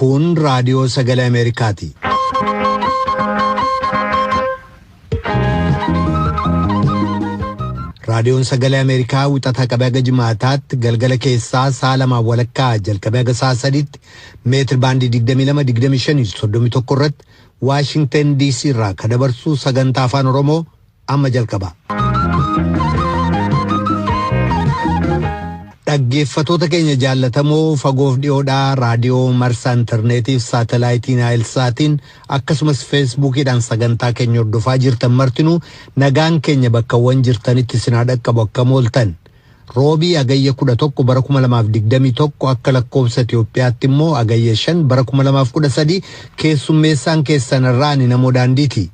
Kun raadiyoo sagalee Ameerikaati. Raadiyoon sagalee Ameerikaa wixataa qabee haga jimaataatti galgala keessaa sa'a lamaan walakkaa jalqabee haga sa'a sadiitti meetir baandii 22 25 31 irratti Waashingtan DC irraa kan dabarsu sagantaa afaan Oromoo amma jalqaba. Dhaggeeffatoota keenya jaallatamoo fagoof dhiyoodhaa raadiyoo marsaa intarneetiif saatalaayitii naayilsaatiin akkasumas feesbuukiidhaan sagantaa keenya hordofaa jirtan martinuu nagaan keenya bakkawwan jirtanitti isin haa dhaqqabu akkam ooltan. Roobii Agayya 11 bara 2021 akka lakkoofsa Itoophiyaatti immoo Agayya 5 bara 2013 keessummeessaan keessan irraa ani namoo daandiiti.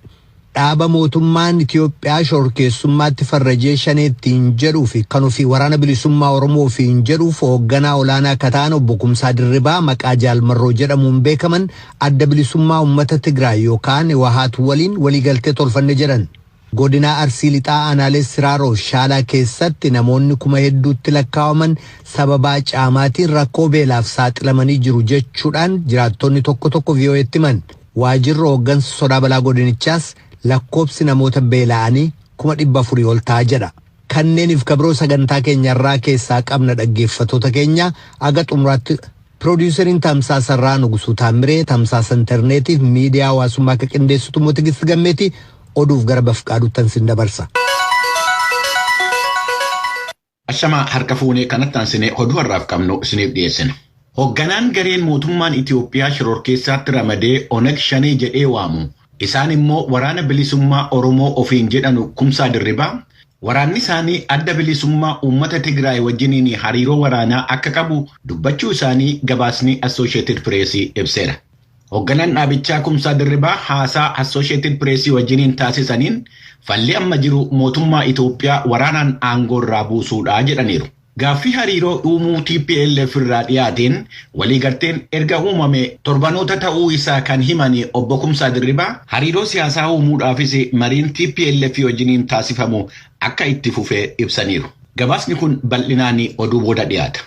Dhaaba mootummaan Itoophiyaa shororkeessummaatti farrajee shanee ittiin jedhuu fi kan ofii waraana bilisummaa Oromoo ofiin jedhuuf hoogganaa olaanaa akka ta'an obbo Kumsaa Dirribaa maqaa Jaal Marroo jedhamuun beekaman adda bilisummaa uummata Tigraay yookaan Wahaat waliin waliigaltee tolfanne jedhan. Godinaa Arsii Lixaa aanaalee Siraaroo Shaalaa keessatti namoonni kuma hedduutti lakkaa'aman sababaa caamaatiin rakkoo beelaaf saaxilamanii jiru jechuudhaan jiraattonni tokko tokko VOA'tti himan. Waajjirri hooggansa sodaa balaa godinichaas lakkoobsi namoota beela'anii 400,000 ol ta'a jedha. Kanneeniif kabiroo sagantaa keenya irraa keessaa qabna dhaggeeffatoota keenya aga xumuraatti Piroodiiseriin Tamsaasa irraa Nugusuu Taammiree tamsaasa intarneetiif miidiyaa hawaasummaa akka qindeessitu immoo Tigist Gammeeti oduuf gara Bafqaaduuttan sin dabarsa. Ashamaa harka fuunee kanatti aansinee oduu har'aaf qabnu isiniif dhiyeessina. Hogganaan gareen mootummaan Itiyoophiyaa shororkeessaatti ramadee Oneg Shanee jedhee waamu isaan immoo waraana bilisummaa Oromoo ofiin jedhanu Kumsaa Dirribaa waraanni isaanii adda bilisummaa uummata Tigraay wajjiniin hariiroo waraanaa akka qabu dubbachuu isaanii gabaasni Associated Press ibseera. Hogganaan dhaabichaa Kumsaa Dirribaa haasaa Associated Press wajjiniin taasisaniin falli amma jiru mootummaa Itoophiyaa waraanaan aangoo irraa buusuudha jedhaniiru. Gaaffii hariiroo uumuu TPLF irraa dhiyaateen waliigalteen erga uumame torbanoota ta'uu isaa kan himan obbo Kumsaa Dirribaa hariiroo siyaasaa uumuudhaafis mariin TPLF wajjiniin taasifamu akka itti fufee ibsaniiru. Gabaasni kun bal'inaan oduu booda dhiyaata.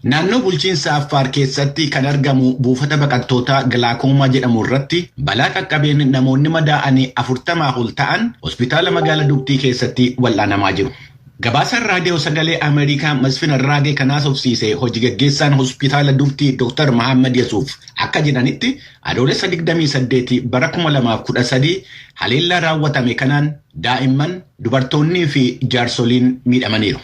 Naannoo bulchiinsa Affaar keessatti kan argamu buufata baqattootaa Gilaakoomaa jedhamu irratti balaa qaqqabeen namoonni madaa'anii 40 ol ta'an hospitaala magaala Dubtii keessatti wal'aanamaa jiru. Gabaasaan raadiyoo sagalee Ameerikaa Masfin Arraagee kan haasofsiise hojii gaggeessaan hospitaala Dubtii Dr. Mahammad Yasuuf akka jedhanitti adoolessa 28 bara 2013 haleellaa raawwatame kanaan daa'imman, dubartoonnii fi jaarsoliin miidhamaniiru.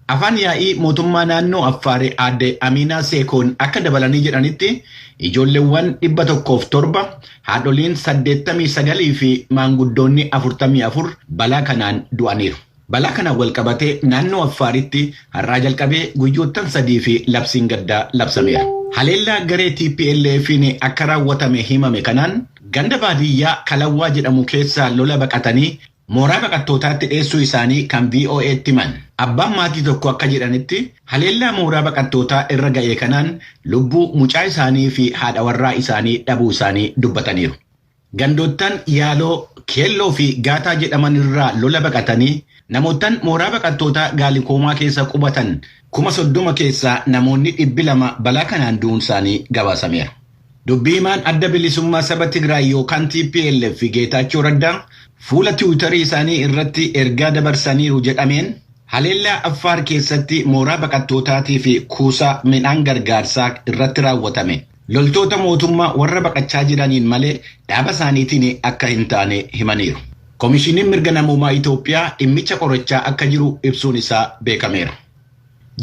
Afaan yaa'ii mootummaa naannoo Affaar aadde Amiinaa Seekoon akka dabalanii jedhanitti ijoolleewwan 107, haadholiin 89 fi maanguddoonni 44 balaa kanaan du'aniiru. Balaa kanaan wal qabatee naannoo Affaaritti har'aa jalqabee guyyoottan sadii fi labsiin gaddaa labsameera. Haleellaa garee TPLF'n akka raawwatame himame kanaan ganda baadiyyaa Kalawwaa jedhamu keessaa lola baqatanii mooraa baqattootaatti dheessuu isaanii kan VOA'tti himan. Abbaan maatii tokko akka jedhanitti haleellaa mooraa baqattootaa irra ga'e kanaan lubbuu mucaa isaanii fi haadha warraa isaanii dhabuu isaanii dubbataniiru. Gandoottan Yaaloo, Keelloo fi Gaataa jedhaman irraa lola baqatanii namoottan mooraa baqattootaa Gaalikoomaa keessa qubatan 30,000 keessaa namoonni 200 balaa kanaan du'uun isaanii gabaasameera. Dubbii himaan adda bilisummaa saba Tigraay yookaan TPLF Geetaachoo Raddaa fuula Tiwiitarii isaanii irratti ergaa dabarsaniiru jedhameen haleellaa Affaar keessatti mooraa baqattootaatii fi kuusaa midhaan gargaarsaa irratti raawwatame loltoota mootummaa warra baqachaa jiraniin malee dhaaba isaaniitiin akka hin taane himaniiru. Komishiniin mirga namoomaa Itoophiyaa dhimmicha qorachaa akka jiru ibsuun isaa beekameera.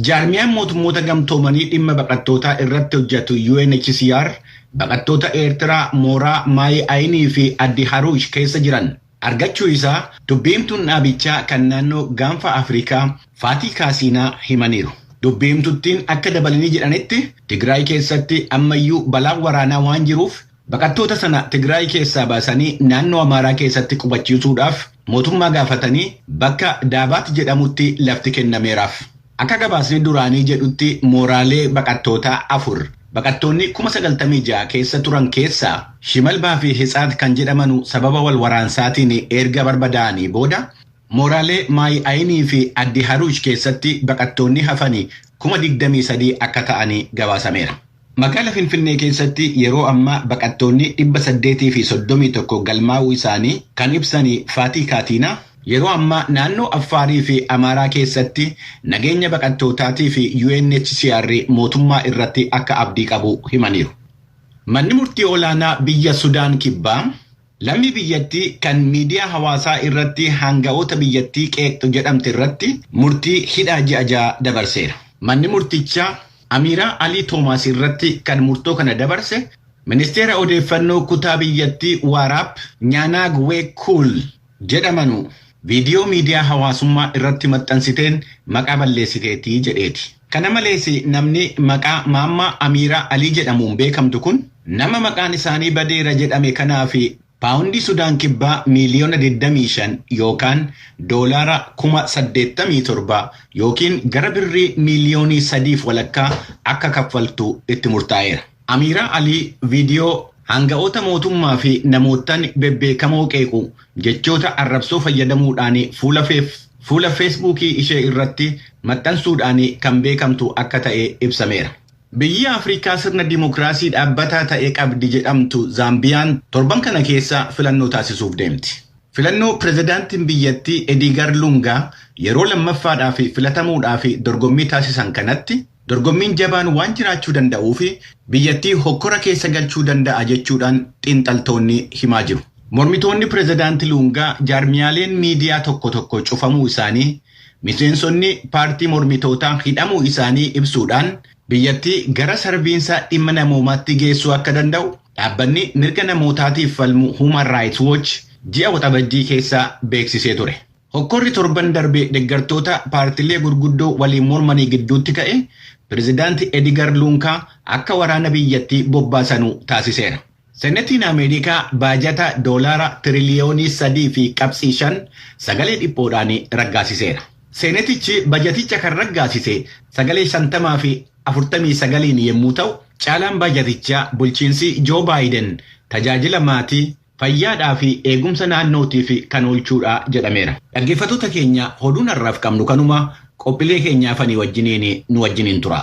Jaarmiyaan mootummoota gamtoomanii dhimma baqattootaa irratti hojjetu UNHCR baqattoota Eertiraa mooraa Maayi Ayinii fi Addi Haruush keessa jiran argachuu isaa dubbiimtuun dhaabichaa kan naannoo gaanfa Afrikaa Faatii Kaasiinaa himaniiru. Dubbiimtuttiin akka dabalanii jedhanitti Tigraay keessatti ammayyuu balaan waraanaa waan jiruuf baqattoota sana Tigraay keessaa baasanii naannoo Amaaraa keessatti qubachiisuudhaaf mootummaa gaafatanii bakka Daabaat jedhamutti lafti kennameeraaf. Akka gabaasni duraanii jedhutti mooraalee baqattootaa afur baqattoonni 96,000 keessa turan keessaa Shimalbaa fi Hitsaat kan jedhamanu sababa wal waraansaatiin erga barbadaa'anii booda mooraalee Maayi Ayinii fi Addi Haruush keessatti baqattoonni hafanii 23,000 akka ta'anii gabaasameera. Magaala Finfinnee keessatti yeroo ammaa baqattoonni 831 galmaa'uu isaanii kan ibsan Faatii Kaatiinaa, yeroo ammaa naannoo Affaarii fi Amaaraa keessatti nageenya baqattootaatii fi UNHCR mootummaa irratti akka abdii qabu himaniiru. Manni murtii olaanaa biyya Sudaan Kibbaa lammii biyyattii kan miidiyaa hawaasaa irratti hanga'oota biyyattii qeeqxu jedhamte irratti murtii hidhaa ji'a 6 dabarseera. Manni murtichaa Amiiraa Alii Toomaas irratti kan murtoo kana dabarse ministeera odeeffannoo kutaa biyyattii Waaraap Nyaanaagwee Kuul jedhamanu viidiyoo miidiyaa hawaasummaa irratti maxxansiteen maqaa balleessiteetii jedheeti. Kana malees namni maqaa Maammaa Amiiraa Alii jedhamuun beekamtu kun nama maqaan isaanii badeera jedhame kanaaf paawundii Sudaan Kibbaa miiliyoona 25 yookaan doolaara 87,000 yookiin gara birrii miiliyoonii 3.5 akka kaffaltu itti murtaa'eera. Amiiraa Alii viidiyoo hanga'oota mootummaa fi namootaan bebbeekamoo qeequ jechoota arrabsoo fayyadamuudhaan fuula Feesbuukii ishee irratti maxxansuudhaan kan beekamtu akka ta'e ibsameera. Biyyi Afrikaa sirna dimookiraasii dhaabbataa ta'e qabdi jedhamtu Zaambiyaan torban kana keessa filannoo taasisuuf deemti. Filannoo pirezidaantiin biyyattii Edigar Lungaa yeroo lammaffaadhaaf filatamuudhaaf dorgommii taasisan kanatti dorgommiin jabaan waan jiraachuu danda'uu fi biyyattii hokkora keessa galchuu danda'a jechuudhaan xiinxaltoonni himaa jiru. Mormitoonni pirezidaantii Lungaa jaarmiyaaleen miidiyaa tokko tokko cufamuu isaanii, miseensonni paartii mormitootaa hidhamuu isaanii ibsuudhaan biyyattii gara sarbiinsa dhimma namoomaatti geessuu akka danda'u dhaabbanni mirga namootaatiif falmu Human Rights Watch ji'a Waxabajjii keessa beeksisee ture. Hokkorri torban darbe deeggartoota paartilee gurguddoo waliin mormanii gidduutti ka'e pirezidaantii Edigar Lunkaa akka waraana biyyattii bobbaasanuu taasiseera. Senetiin Ameerikaa baajata doolaara tiriliyoonii 3.5 sagalee dhiphoodhaan raggaasiseera. Seenetichi baajaticha kan raggaasise sagalee 50 fi 49 yommuu ta'u, caalaan baajatichaa bulchiinsi Joo Baayiden tajaajila maatii, fayyaadhaa fi eegumsa naannootiif kan oolchuudha jedhameera. Dhaggeeffattoota keenya, oduun har'aaf qabnu kanuma. Qophiilee keenyaafanii wajjiniin nu wajjiniin tura.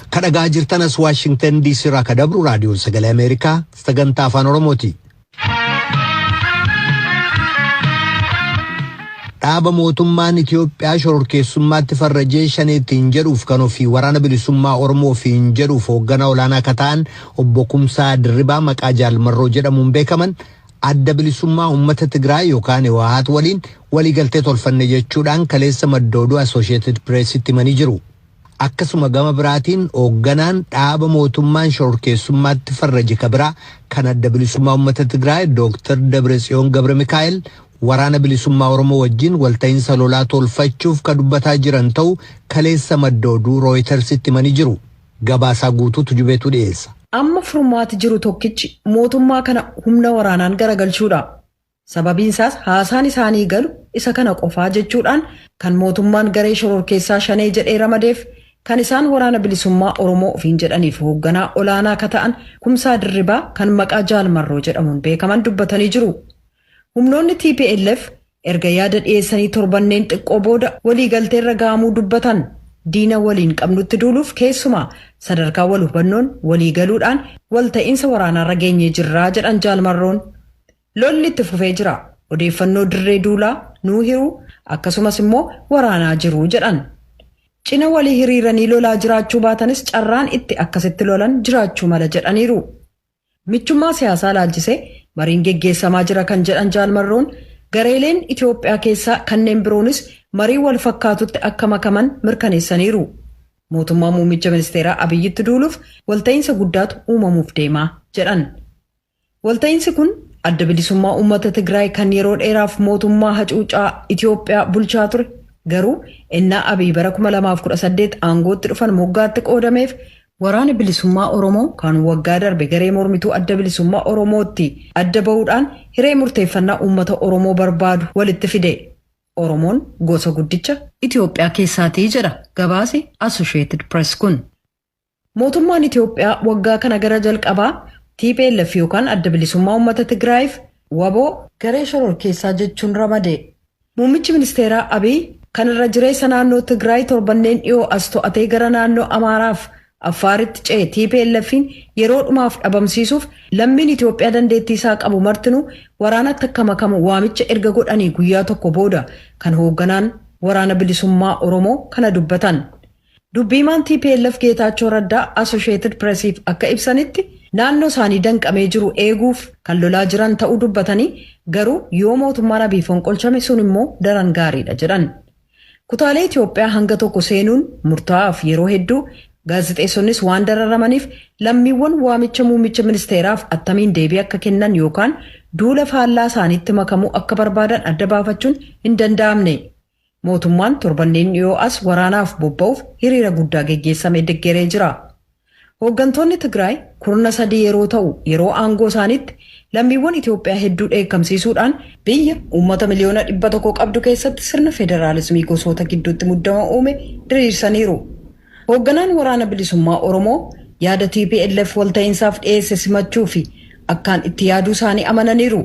Kadhagaa jirtan as Waashingtan DC irraa ka dabru raadiyoo Sagalee Ameerikaa sagantaa Afaan Oromooti. Dhaaba mootummaan Itiyoophiyaa shororkeessummaatti farrajee shaneettiin jedhuuf kan ofii waraana bilisummaa Oromoo ofiin jedhuuf hoogganaa olaanaa akka ta'an obbo Kumsaa Dirribaa maqaa Jaalmarroo jedhamuun beekaman adda bilisummaa uummata Tigraay yookaan Hiwaat waliin waliigaltee tolfanne jechuudhaan kaleessa madda oduu Associated Pressitti himanii jiru. Akkasuma gama biraatiin hoogganaan dhaaba mootummaan shororkeessummaatti farraje kabiraa kan adda bilisummaa uummata Tigraay Dr. Dabretsiyoon Gabra Mikaa'el waraana bilisummaa Oromoo wajjin walta'iinsa lolaa tolfachuuf ka dubbataa jiran ta'u kaleessa madda oduu Rooyitersitti himanii jiru. Gabaasaa guutuutu jubeetu dhiyeessa. Amma furmaati jiru tokkichi mootummaa kana humna waraanaan garagalchuudha. Sababiin isaas haasaan isaanii galu isa kana qofaa jechuudhaan kan mootummaan garee shororkeessaa shanee jedhee ramadeef kan isaan waraana bilisummaa Oromoo ofiin jedhaniif hoogganaa olaanaa akka ta'an Kumsaa Dirribaa kan maqaa Jaalmarroo jedhamuun beekaman dubbatanii jiru. Humnoonni TPLF erga yaada dhiyeessanii torbanneen xiqqoo booda waliigalteerra ga'amuu dubbatan. Diina waliin qabnutti duuluuf keessumaa sadarkaa wal hubannoon waliigaluudhaan walta'iinsa waraanaarra geenyee jirraa jedhan Jaalmarroon. Lolli itti fufee jira. Odeeffannoo dirree duulaa nuu hiruu akkasumas immoo waraanaa jiruu jedhan. Cina walii hiriiranii lolaa jiraachuu baatanis carraan itti akkasitti lolan jiraachuu mala jedhaniiru. Michummaa siyaasaa laalchisee mariin geggeessamaa jira kan jedhan Jaalmarroon gareeleen Itiyoophiyaa keessaa kanneen biroonis marii wal fakkaatutti akka makaman mirkaneessaniiru. Mootummaa muummicha ministeeraa Abiyyitti duuluuf walta'iinsa guddaatu uumamuuf deemaa jedhan. Walta'iinsi kun adda bilisummaa uummata Tigraay kan yeroo dheeraaf mootummaa hacuucaa Itiyoophiyaa bulchaa ture garuu innaa Abiy bara 2018 aangootti dhufan moggaatti qoodameef waraana bilisummaa Oromoo kan waggaa darbe garee mormituu adda bilisummaa Oromootti adda ba'uudhaan hiree murteeffannaa uummata Oromoo barbaadu walitti fide. Oromoon gosa guddicha Itiyoophiyaa keessaatii jedha gabaasi Associated Press kun. Mootummaan Itiyoophiyaa waggaa kana gara jalqabaa TPLF yookaan adda bilisummaa uummata Tigraayiif waboo garee shororkeessaa jechuun ramade. Muummichi ministeeraa Abiy Kan irra jireessa naannoo Tigraay torbanneen dhiyoo as to'atee gara naannoo Amaaraaf Affaaritti ce'e TPLF'n yeroo dhumaaf dhabamsiisuuf lammiin Itoophiyaa dandeettii isaa qabu martinuu waraanatti akka makamu waamicha erga godhanii guyyaa tokko booda kan hoogganaan waraana bilisummaa Oromoo kana dubbatan. Dubbiimaan TPLF Geetaachoo Raddaa Associated Pressiif akka ibsanitti naannoo isaanii danqamee jiru eeguuf kan lolaa jiran ta'uu dubbatanii garuu yoo mootummaan Abiy fonqolchame sun immoo daran gaariidha jedhan. Kutaalee Itoophiyaa hanga tokko seenuun murtaa'aaf yeroo hedduu gaazexeessonnis waan dararamaniif lammiiwwan waamicha muummicha ministeeraaf attamiin deebii akka kennan yookaan duula faallaa isaaniitti makamuu akka barbaadan adda baafachuun hin danda'amne. Mootummaan torbanneen dhiyoo as waraanaaf bobba'uuf hiriira guddaa geggeessame deggeree jira. Hooggantoonni Tigraay kurna sadii yeroo ta'u yeroo aangoo isaaniitti lammiiwwan Itoophiyaa hedduu dheekkamsiisuudhaan biyya uummata 100 miliyoona qabdu keessatti sirna federaalismii gosoota gidduutti muddama uume diriirsaniiru. Hoogganaan waraana bilisummaa Oromoo yaada TPLF walta'iinsaaf dhiyeesse simachuu fi akkaan itti yaaduu isaanii amananiiru.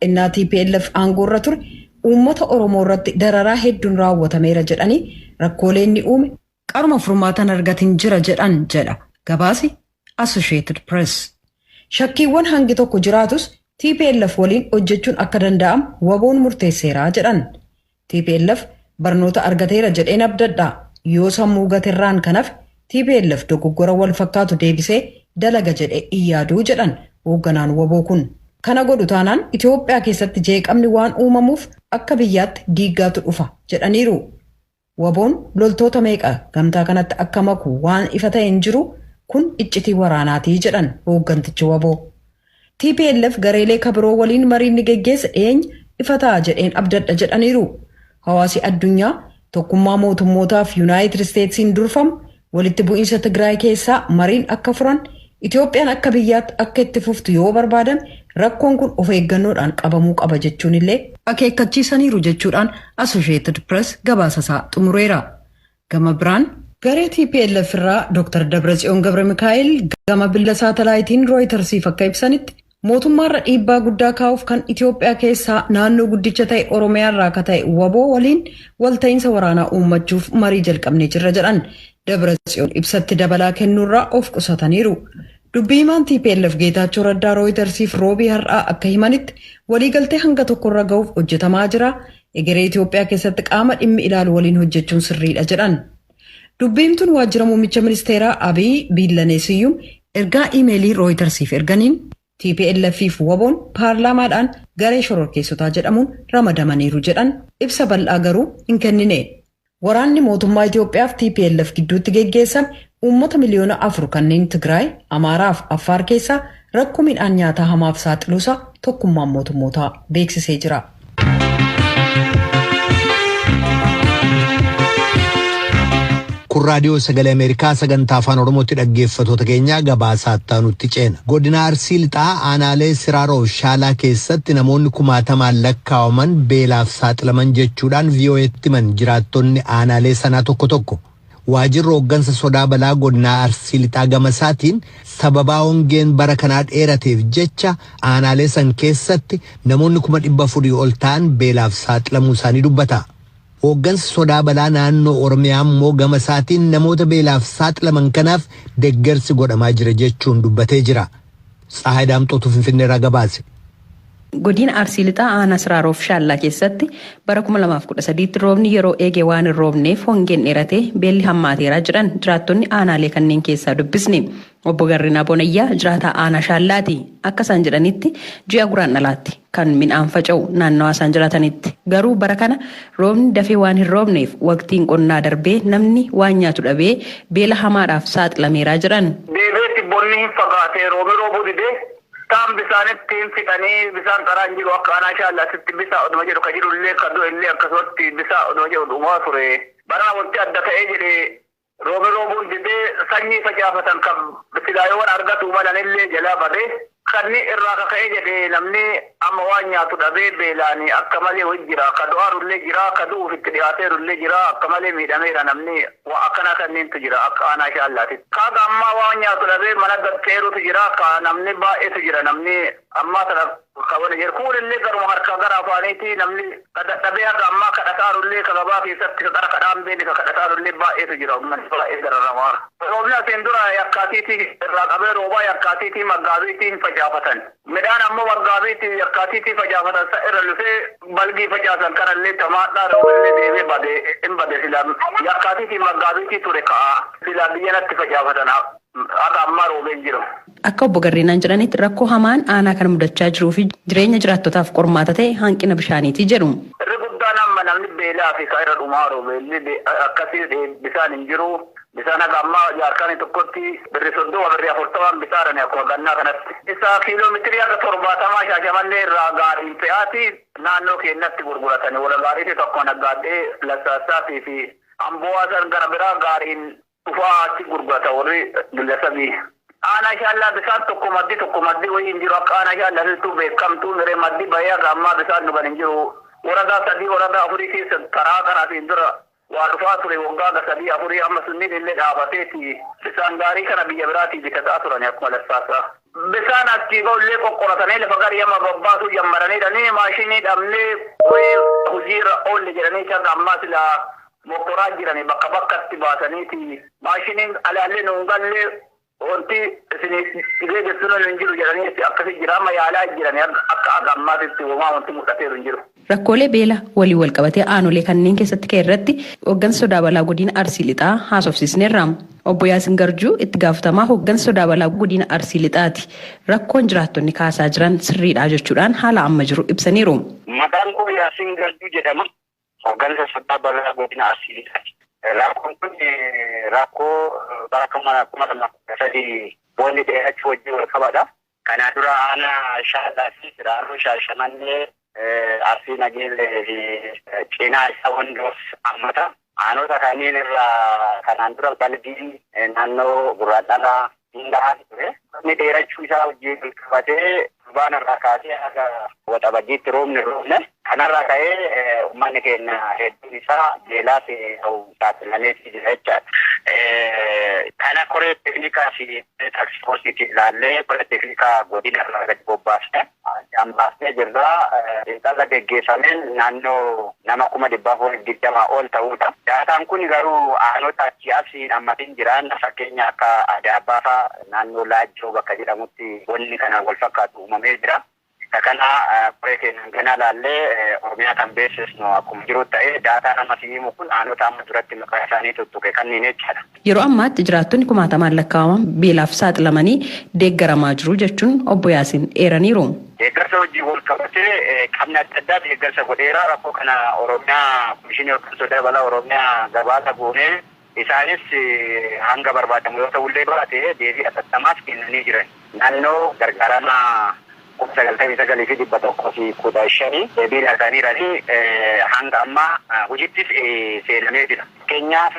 Innaa TPLF aangoorra ture uummata Oromoo irratti dararaa hedduun raawwatameera jedhanii rakkoolee inni uume qaruma furmaatan argatin jira jedhan jedha gabaasi Associated Press. Shakkiiwwan hangi tokko jiraatus TPLF waliin hojjechuun akka danda'amu WBOn murteesseera jedhan. TPLF barnoota argateera jedheen abdadha. Yoo sammuu gatirraan kanaaf TPLF dogoggora wal fakkaatu deebisee dalaga jedhee iyyaaduu jedhan hoogganaan WBO kun. Kana godhu taanaan Itoophiyaa keessatti jeeqamni waan uumamuuf akka biyyaatti diiggaatu dhufa jedhaniiru. WBOn loltoota meeqa gamtaa kanatti akka maku waan ifa ta'e hin jiru, kun iccitii waraanaatii jedhan hooggantichi WBO. TPLF gareelee kabiroo waliin mariin ni geggeessa, dhiyeenya ifa ta'a jedheen abdadha jedhaniiru. Hawaasi addunyaa tokkummaa mootummootaaf Yuunaayitid Isteetsiin durfamu walitti bu'iinsa Tigraay keessaa mariin akka furan, Itoophiyaan akka biyyaatti akka itti fuftu yoo barbaadan rakkoon kun of eeggannoodhaan qabamuu qaba jechuun illee akeekkachiisaniiru jechuudhaan Associated Press gabaasasaa xumureera. Gama biraan garee TPLF irraa Dr. Dabratsiyoon Gabra Mikaa'el gama bilbila saatalaayitiin Rooyitersiif akka ibsanitti mootummaarra dhiibbaa guddaa kaa'uuf kan Itoophiyaa keessaa naannoo guddicha ta'e Oromiyaa irraa akka ta'e WBO waliin walta'iinsa waraanaa uummachuuf marii jalqabnee jirra jedhan. Dabratsiyoon ibsatti dabalaa kennuurraa of qusataniiru. Dubbii himaan TPLF Geetaachoo Raddaa Rooyitersiif roobii har'aa akka himanitti waliigaltee hanga tokkorra ga'uuf hojjetamaa jira. Egeree Itoophiyaa keessatti qaama dhimmi ilaalu waliin hojjechuun sirriidha jedhan. Dubbii himtuun waajjira muummicha ministeeraa Abiy Biillanee Siyyum ergaa iimeelii Rooyitersiif erganiin TPLF fi WBOn paarlaamaadhaan garee shororkeessotaa jedhamuun ramadamaniiru jedhan, ibsa bal'aa garuu hin kennine. Waraanni mootummaa Itoophiyaa fi TPLF gidduutti geggeessame uummata 4 miliyoona kanneen Tigraay, Amaaraa fi Affaar keessaa rakkoo midhaan nyaataa hamaaf saaxiluusaa tokkummaan mootummootaa beeksisee jira. Kun raadiyoo Sagalee Ameerikaa sagantaa Afaan Oromootti. Dhaggeeffatoota keenya, gabaasaa nutti ceena. Godina Arsii Lixaa aanaalee Siraaroo Shaalaa keessatti namoonni kumaatamaan lakkaa'aman beelaaf saaxilaman jechuudhaan VOA'tti himan jiraattonni aanaalee sanaa tokko tokko. Waajjirri hooggansa sodaa balaa godina Arsii Lixaa gamasaatiin sababaa hongeen bara kanaa dheerateef jecha aanaalee san keessatti namoonni 400,000 ol ta'an beelaaf saaxilamuu isaanii dubbata. Hooggansi sodaa balaa naannoo Oromiyaa immoo gama isaatiin namoota beelaaf saaxilaman kanaaf deeggarsi godhamaa jira jechuun dubbatee jira. Tsahaay Daamxootu Finfinneerraa gabaase. Godina Arsii Lixaa aanaa Siraaroof Shaallaa keessatti bara 2013tti roobni yeroo eege waan hin roobneef hongeen dheeratee beelli hammaateeraa jedhan jiraattonni aanaalee kanneen keessaa dubbisne. Obbo Garrinaa Bonayyaa jiraataa aanaa Shaallaati. Akka isaan jedhanitti ji'a Guraandhalaatti kan midhaan faca'u naannawaa isaan jiraatanitti. Garuu bara kana roobni dafee waan hin roobneef waqtiin qonnaa darbee namni waan nyaatu dhabee beela hamaadhaaf saaxilameeraa jedhan. Deebiitti bonni hin fagaate, roobi roobuu didee taan bisaanitti hin fixanii, bisaan karaa hin jiru. Akka aanaa Shaallaatitti bisaa oduma jedhu ka jiru illee ka du'e illee akkasumatti bisaa oduma jedhu dhumaa ture. Bara wanti adda ta'ee jedhe roobi roobuun didee sanyii facaafatan kan silaayoowwan argatu malan illee jalaa badee kanni irraa kaka'ee jedhe namni amma waan nyaatu dhabee beelaanii akka malee wajji jira. Ka du'aarullee jira, ka du'uuf itti dhiyaateerullee jira, akka malee miidhameera namni waa akkanaa kanneentu jira akka aanaa shaallaati. Kaaga ammaa waan nyaatu dhabee mana gadteerutu jira, ka namni baay'eetu jira namni ammaa sana kabana jira. Kuunillee garuma harkaa gara afaaniiti namni dadhabee haga ammaa kadhataarullee ka gabaa keessatti ka qara kadhaan beeni ka kadhataarullee baay'eetu jira uummanni baay'ee dararamaa. Roobni asiin dura yakkaatiitii irraa qabee roobaa yakkaatiitii maggaabiitiin facaafatan. Midhaan ammoo maggaabiitii yakkaatiitii facaafatan irra lufee balgii facaasan kanallee tamaadhaa roobillee deebee bade hin bade sila yakkaatiitii maggaabiitii ture ka'a sila biyya natti facaafatan haga ammaa roobeen jiru. Akka obbo Garreenaan jedhanitti rakkoo hamaan aanaa kana mudachaa jiruu fi jireenya jiraattotaaf qormaata ta'e hanqina bishaaniiti jedhu. Irri guddaan amma namni beelaa fi kan irra dhumaa jiru beelli akkasii bishaan hin jiru. Bishaan haga ammaa jaarkaanii tokkotti birri 30 birri 40 bitaadhaan akkuma gannaa kanatti. Isa kiiloomeetirii haga 70 Shaashamannee irraa gaariin fe'aati naannoo keenyatti gurguratani. Wala gaariitii tokko naggaadhee lassaassaatii fi amboo san gara biraa gaariin dhufaa achi gurgurata warri gillasabii. Aanaa shaallaa bishaan tokko maddi wayii hin jiru akka aanaa shaallaa beekamtuu miree maddi bahee haga ammaa bishaan dhugan hin jiru. Waradaa 3 waradaa 4 keessa karaa karaatiin dura waa dhufaa ture waggaa 3 4 amma sunniin illee dhaabateeti bishaan gaarii kana biyya biraatii bitataa turan akkuma lassaasaa. Bishaan achii ba'ullee qoqqoratanii lafa garii amma babbaasuu jammaraniidhanii maashinii dhabnee wayii hojiirra oolle jedhanii haga ammaa silaa mokoraa jiranii bakka bakkatti baasaniiti maashiniin alaallee nuun gallee wanti isin geejjibsuun hin jiru jedhanii akkasii jira amma yaalaa jiranii akka haga ammaatitti homaa wanti mul'ateeru hin jiru. Rakkoolee beela waliin wal qabatee aanolee kanneen keessatti ka'e irratti hooggansa sodaa balaa godina Arsii Lixaa haasofsiisneerra. Obbo Yaasin Garjuu itti gaafatamaa hooggansa sodaa balaa godina Arsii Lixaati. Rakkoon jiraattonni kaasaa jiran sirriidha jechuudhaan haala amma jiru ibsaniiru. Maqaan koo Yaasin Garjuu jedhama. Hooggansa sodaa balaa godina Arsii Lixaati. Rakkoon kun rakkoo bara 2013 boonni dheerachuu wajjin wal qabata. Kanaa dura aanaa Shaallaa fi Siraaroo Shaashamannee Arsii Nageellee fi cinaa isaa Wandoof hammata. Aanota kanneen irraa kanaan dura balbiin naannoo Gurraadhalaa hundaa ture. Inni dheerachuu isaa wajjin wal qabatee turbaan irraa kaasee haga waxabajjiitti roobni roobne. Kanarraa ka'ee uummanni keenya hedduun isaa beelaaf saaxilamee jira jechaadha. Kana koree teeknikaa fi taaksfoorsiitti ilaallee koree teeknikaa godina irraa gadi bobbaasne. Ambaasnee jirra. Xiinxala geggeeffameen naannoo nama 420,000 ol ta'udha. Daataan kun garuu aanota achii asiin ammatiin jiran fakkeenya akka Adaabbaa fa'aa naannoo Laajjoo bakka jedhamutti wanni kana wal fakkaatu uumamee jira. Kana koree keenyan ganaa laallee Oromiyaa kan beeksisnu akkuma jiru ta'ee daataan amma himu kun aanota amma duratti maqaa isaanii tuttuqe kanneen jechaadha. Yeroo ammaatti jiraattonni kumaatamaan lakkaa'aman beelaaf saaxilamanii deeggaramaa jiru jechuun obbo Yaasin eeraniiru. Deeggarsa hojii wal qabatee qaamni adda addaa deeggarsa godheera. Rakkoo kana Oromiyaa Komishinii Hooggansa Sodaa Balaa Oromiyaa gabaasa goonee isaanis hanga barbaadamu yoo ta'ullee baate deebii atattamaas kennanii jiran. Naannoo gargaarama 99,115 deebii laataniiranii hanga ammaa hojiittis seenamee jira. Fakkeenyaaf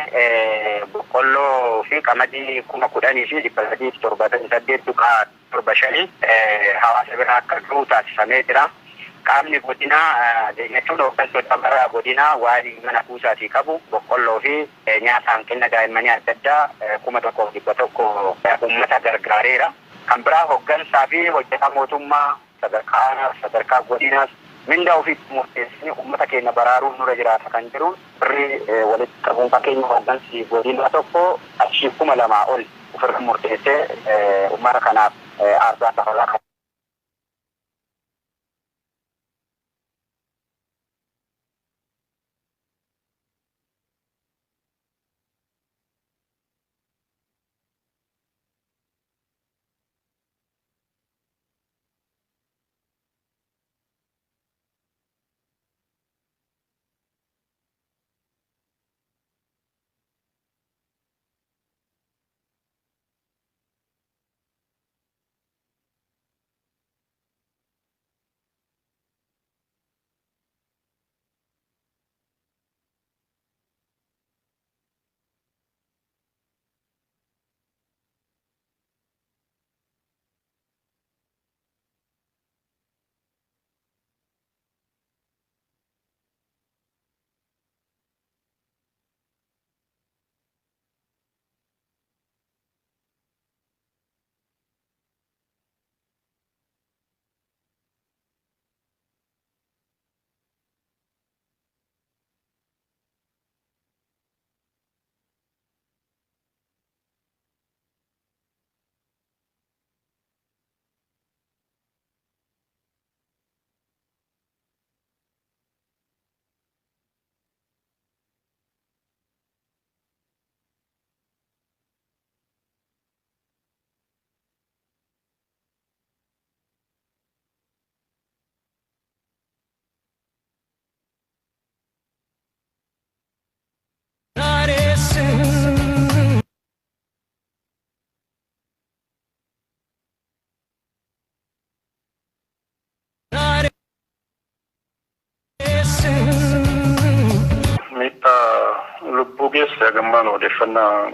boqqolloo fi qamadii 10,378.75 hawaasa biraa akka gahu taasifamee jira. Qaamni godinaa jechuun hooggantoota bara godinaa waan mana kuusaatii qabu boqqolloo fi nyaata hanqina daa'immanii adda addaa 1,100 uummata gargaareera. Kan biraa hooggansaa fi hojjetaa mootummaa sadarkaa aanaas sadarkaa godinaas mindaa ofiitti murteessanii uummata keenya baraaruuf nurra jiraata kan jiru birrii walitti qabuun fakkeenya hooggansi godinaa tokko achii 2,000 ol ofirra murteessee uummata kanaaf aarsaa kafalaa. Lakkoofsa gammaan odeeffannaa.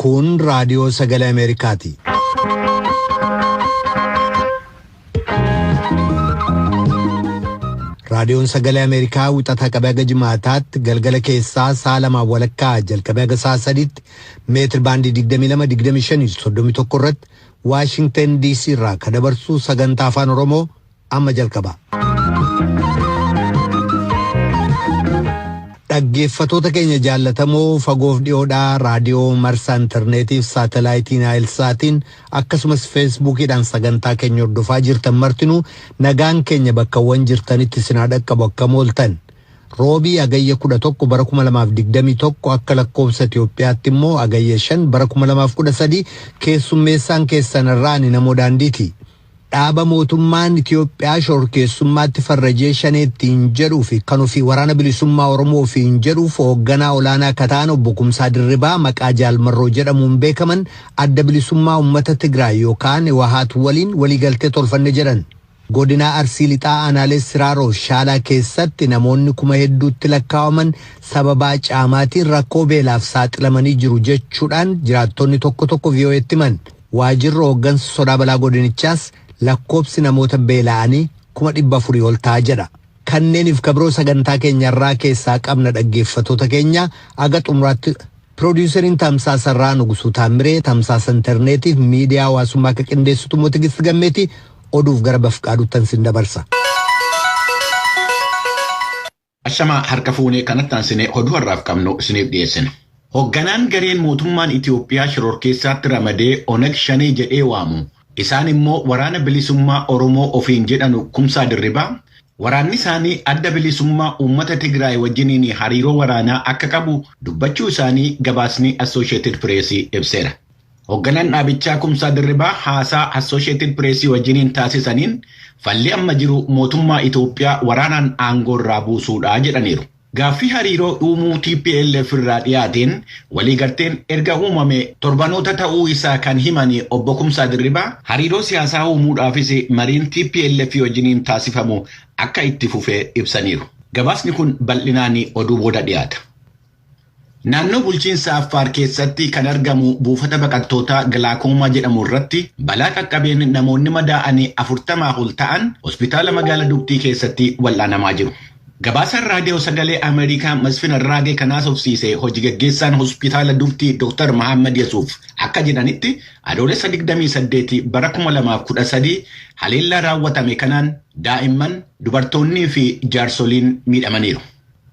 Kun raadiyoo sagalee Ameerikaati. Raadiyoon sagalee Ameerikaa wixataa qabee haga jimaataatti galgala keessaa sa'a lamaan walakkaa jalqabee haga sa'a sadiitti meetir baandii 22 25 31 irratti Waashingtan DC irraa kan dabarsu sagantaa afaan Oromoo amma jalqaba. Dhaggeeffatoota keenya jaallatamoo fagoof dhiyoodhaa raadiyoo marsaa intarneetiif saatalaayitii naayilsaatiin akkasumas feesbuukiidhaan sagantaa keenya hordofaa jirtan martinuu nagaan keenya bakkawwan jirtanitti isin haa dhaqqabu akkam ooltan. Roobii Agayya 11 bara 2021 akka lakkoofsa Itoophiyaatti immoo Agayya 5 bara 2013 keessummeessaan keessan irraa ani namoo daandiiti. Dhaaba mootummaan Itiyoophiyaa shororkeessummaatti farrajee shaneettiin jedhuu fi kan ofii waraana bilisummaa Oromoo ofiin jedhuuf hoogganaa olaanaa akka ta'an obbo Kumsaa Dirribaa maqaa Jaalmarroo jedhamuun beekaman adda bilisummaa uummata Tigraay yookaan Wahaat waliin waliigaltee tolfanne jedhan. Godinaa Arsii Lixaa aanaalee Siraaroo Shaalaa keessatti namoonni kuma hedduutti lakkaa'aman sababaa caamaatiin rakkoo beelaaf saaxilamanii jiru jechuudhaan jiraattonni tokko tokko VOA'tti himan. Waajjirri hooggansa sodaa balaa godinichaas lakkoobsi namoota beela'anii 400,000 ol ta'a jedha. Kanneeniif kabiroo sagantaa keenya irraa keessaa qabna dhaggeeffatoota keenya aga xumuraatti Piroodyuseriin Tamsaasa irraa Nugusuu Taamiree tamsaasa intarneetiif miidiyaa hawaasummaa akka qindeessitu immoo Tigist Gammeeti oduuf gara Bafqaaduuttan sin dabarsa. Ashamaa harka fuunee kanatti aansinee oduu har'aaf qabnu isiniif dhiyeessina. Hoogganaan gareen mootummaan Itiyoophiyaa shororkeessaatti ramadee Oneg Shanee jedhee waamu isaan immoo waraana bilisummaa Oromoo ofiin jedhanu Kumsaa Dirribaa waraanni isaanii adda bilisummaa uummata Tigraay wajjiniin hariiroo waraanaa akka qabu dubbachuu isaanii gabaasni Associated Press ibseera. Hoogganaan dhaabichaa Kumsaa Dirribaa haasaa Associated Press wajjiniin taasisaniin falli amma jiru mootummaa Itoophiyaa waraanaan aangoo irraa buusuudha jedhaniiru. Gaaffii hariiroo uumuu TPLF irraa dhiyaateen waliigalteen erga uumame torbanoota ta'uu isaa kan himan obbo Kumsaa Dirribaa hariiroo siyaasaa uumuudhaafis mariin TPLF wajjiniin taasifamu akka itti fufee ibsaniiru. Gabaasni kun bal'inaan oduu booda dhiyaata. Naannoo bulchiinsa Affaar keessatti kan argamu buufata baqattootaa Gilaakoomaa jedhamu irratti balaa qaqqabeen namoonni madaa'anii 40 ol ta'an hospitaala magaalaa Dugdii keessatti wal'aanamaa jiru. Gabaasaan raadiyoo sagalee Ameerikaa Masfin Arraagee kanaas hofsiise hojii gaggeessaan hospitaala Dugdii Dr. Mahammad Yesuuf akka jedhanitti adoolessa 28 bara 2013 haleellaa raawwatame kanaan daa'imman dubartoonnii fi jaarsoliin miidhamaniiru.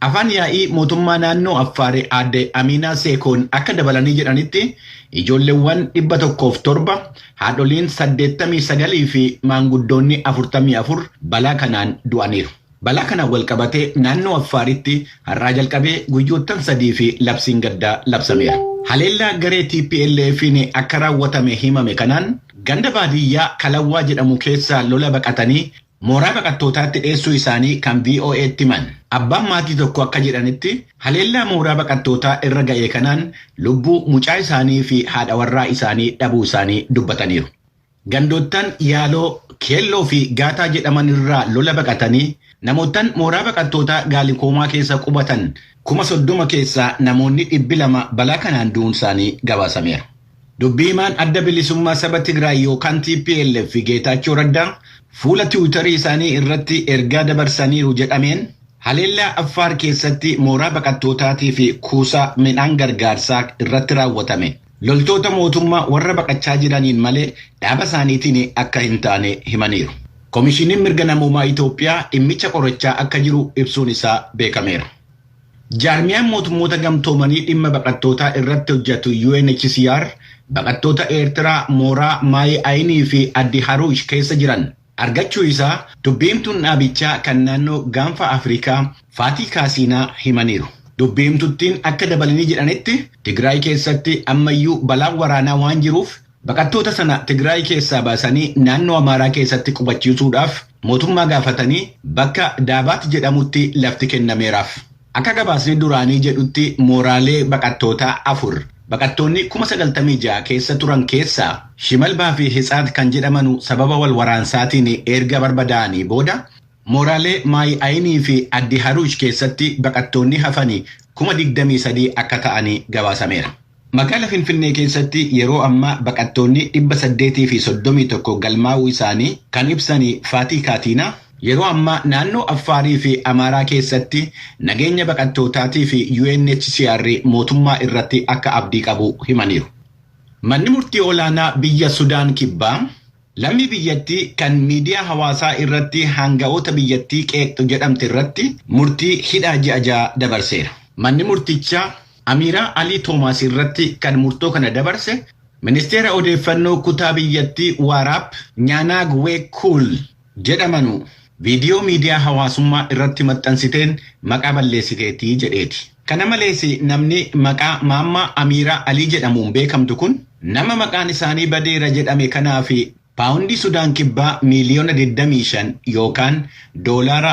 Afaan yaa'ii mootummaa naannoo Affaar aadde Aminaa Seekoon akka dabalanii jedhanitti ijoolleewwan 107 haadholiin 89 fi maanguddoonni 44 balaa kanaan du'aniiru. Balaa kanaan wal qabatee naannoo Affaaritti har'aa jalqabee guyyoottan sadii fi labsiin gaddaa labsameera. Haleellaa garee TPLF'n akka raawwatame himame kanaan ganda baadiyyaa Kalawwaa jedhamu keessaa lola baqatanii mooraa baqattootaatti dheessuu isaanii kan VOA'tti himan. Abbaan maatii tokko akka jedhanitti haleellaa mooraa baqattootaa irra ga'e kanaan lubbuu mucaa isaanii fi haadha warraa isaanii dhabuu isaanii dubbataniiru. Gandoottan Yaaloo, Keelloo fi Gaataa jedhaman irraa lola baqatanii namoottan mooraa baqattootaa Gaalikoomaa keessa qubatan 30,000 keessaa namoonni 200 balaa kanaan du'uun isaanii gabaasameera. Dubbii himaan adda bilisummaa saba Tigraay yookaan TPLF Geetaachoo Raddaa fuula Tiwiitarii isaanii irratti ergaa dabarsaniiru jedhameen haleellaa Affaar keessatti mooraa baqattootaatii fi kuusaa midhaan gargaarsaa irratti raawwatame. Loltoota mootummaa warra baqachaa jiraniin malee dhaaba isaaniitiin akka hin taane himaniiru. Komishiniin mirga namoomaa Itoophiyaa dhimmicha qorachaa akka jiru ibsuun isaa beekameera. Jaarmiyaan mootummoota gamtoomanii dhimma baqattootaa irratti hojjetu UNHCR baqattoota Eertiraa mooraa Maayi Ayinii fi Addi Haruush keessa jiran argachuu isaa dubbiimtuun dhaabichaa kan naannoo gaanfa Afrikaa Faatii Kaasiinaa himaniiru. Dubbiimtuttiin akka dabalanii jedhanitti Tigraay keessatti ammayyuu balaan waraanaa waan jiruuf Baqattoota sana Tigraay keessaa baasanii naannoo Amaaraa keessatti qubachiisuudhaaf mootummaa gaafatanii bakka Daabaat jedhamutti lafti kennameeraaf. Akka gabaasni duraanii jedhutti mooraalee baqattootaa 4 baqattoonni 96,000 keessa turan keessaa Shimalbaa fi Hitsaat kan jedhamanu sababa wal waraansaatiin erga barbadaa'anii booda mooraalee Maayi Ayinii fi Addi Haruush keessatti baqattoonni hafanii 23,000 akka ta'anii gabaasameera. Magaala Finfinnee keessatti yeroo ammaa baqattoonni 831 galmaa'uu isaanii kan ibsanii Faatii Kaatiinaa yeroo ammaa naannoo Affaarii fi Amaaraa keessatti nageenya baqattootaatii fi UNHCR mootummaa irratti akka abdii qabu himaniiru. Manni murtii olaanaa biyya Sudaan Kibbaa lammii biyyattii kan miidiyaa hawaasaa irratti hanga'oota biyyattii qeeqxu jedhamte irratti murtii hidhaa ji'a 6 dabarseera. Manni murtichaa Amiiraa Alii Toomaas irratti kan murtoo kana dabarse ministeera odeeffannoo kutaa biyyattii Waaraap Nyaanaagwee Kuul jedhamanu viidiyoo miidiyaa hawaasummaa irratti maxxansiteen maqaa balleessiteetii jedheeti. Kana malees namni maqaa Maammaa Amiiraa Alii jedhamuun beekamtu kun nama maqaan isaanii badeera jedhame kanaaf paawundii Sudaan Kibbaa miiliyoona 25 yookaan doolaara